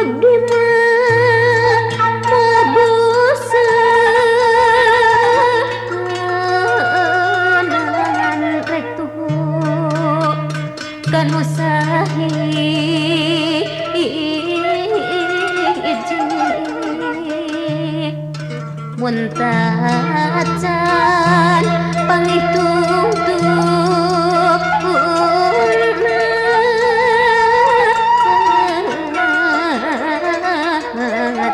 Abdi mah moal bosen rek tuhu kanu sahiji mun tacan pangitung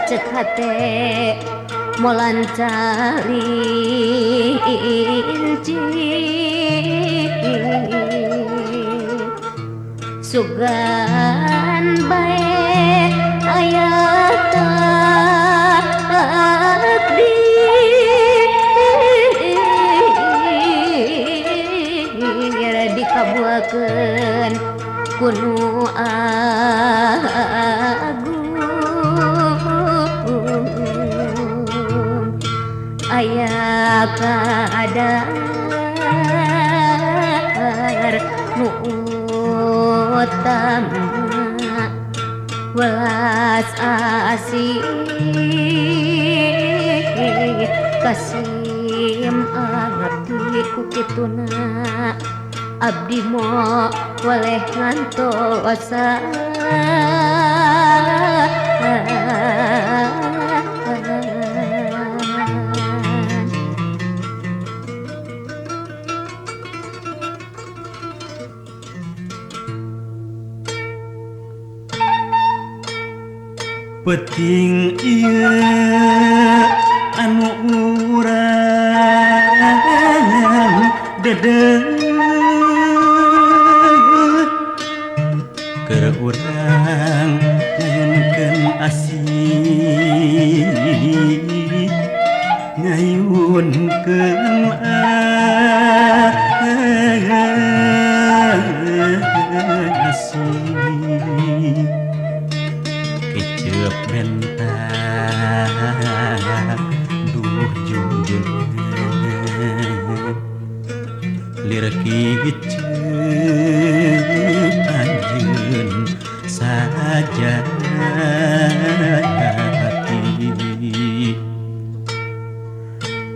cek hate molancali inci sugan bae aya takdir dikabuakeun kunu agung aya kadar nu utama welas asih kasim abdi ku kituna abdi mo waleh ngantosan. Peting ieu anu urang dedeh keur urang ngayunkeun asih ngayunkeun asih kecep bentar duh junjun lir kicep anjeun sajati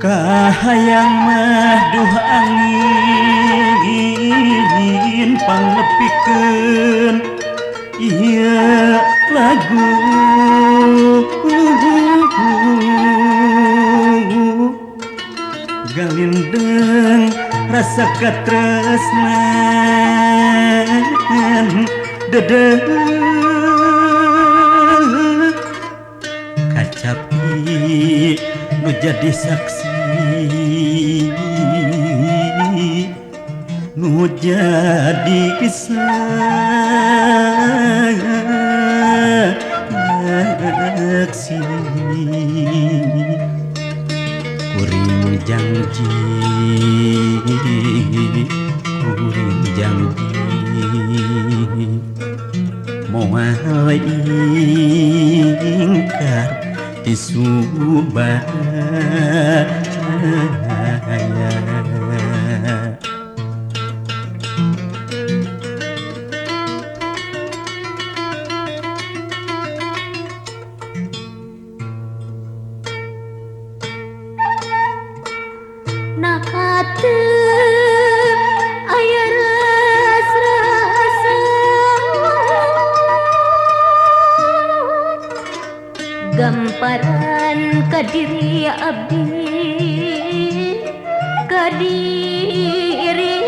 kahayang mah duh angin panglepikeun ieu lagu galindeng rasa katresnan dedeh kacapi nu jadi saksi nu jadi saksi kuring janji kuring janji moal ingkar ti Subaya. Nah teu aya ras-rasa gamparan ka diri abdi ka diri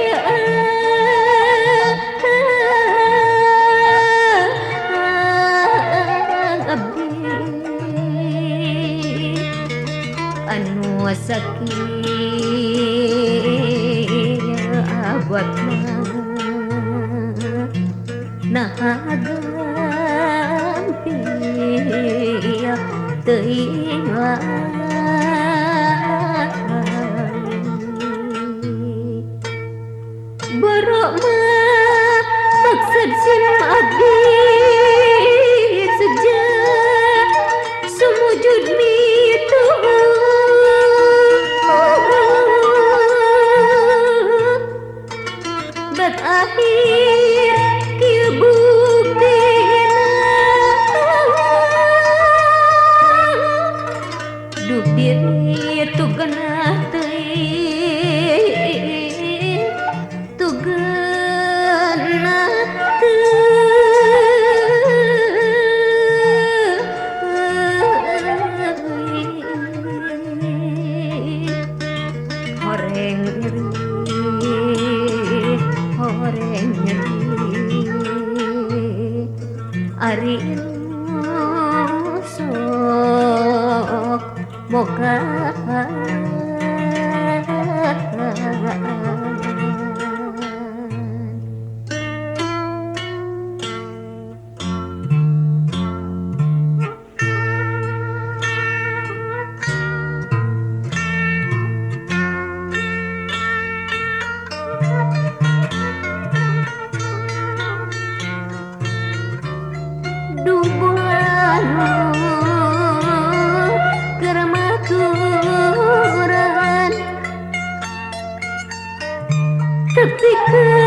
abdi anu sakieu abotna nah gampil teuing borok mah maksud sim abdi sejak sumujud mituhu bat akhir kieu buktina. Ari sok moga.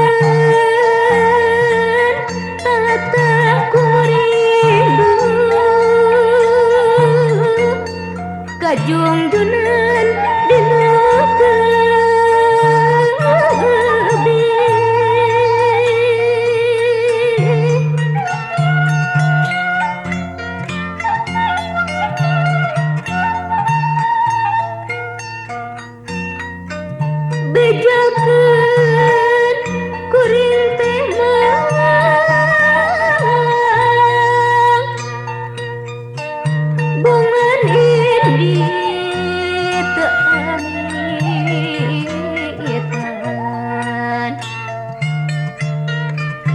Tepikeun tata kurindu kajungjunan dina tebih. Bejakeun kuring teh mang bongan indi teu amitan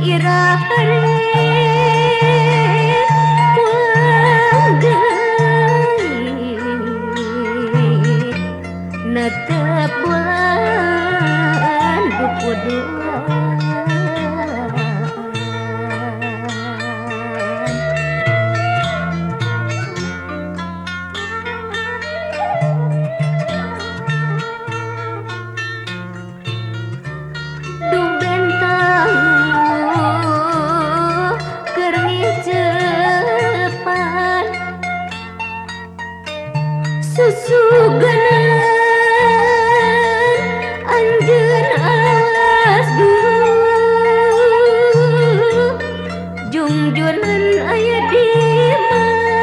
iraha moal deui netep bulan 22. Duh bentang keur ngicepan susuganan anjeun alas duh jungjunan aya di mana.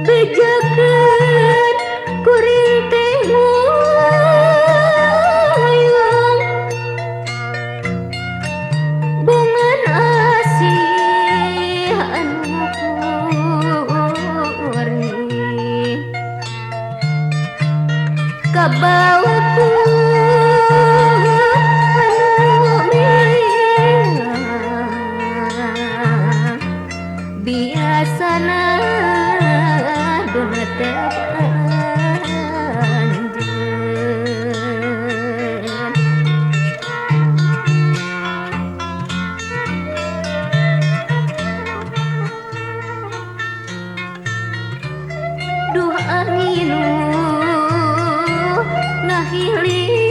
Bejakeun kuring teh moyong bongan asih anu kuring kabawa ku anu mirang biasana duna teh anjeun. Duh angin ngahiliran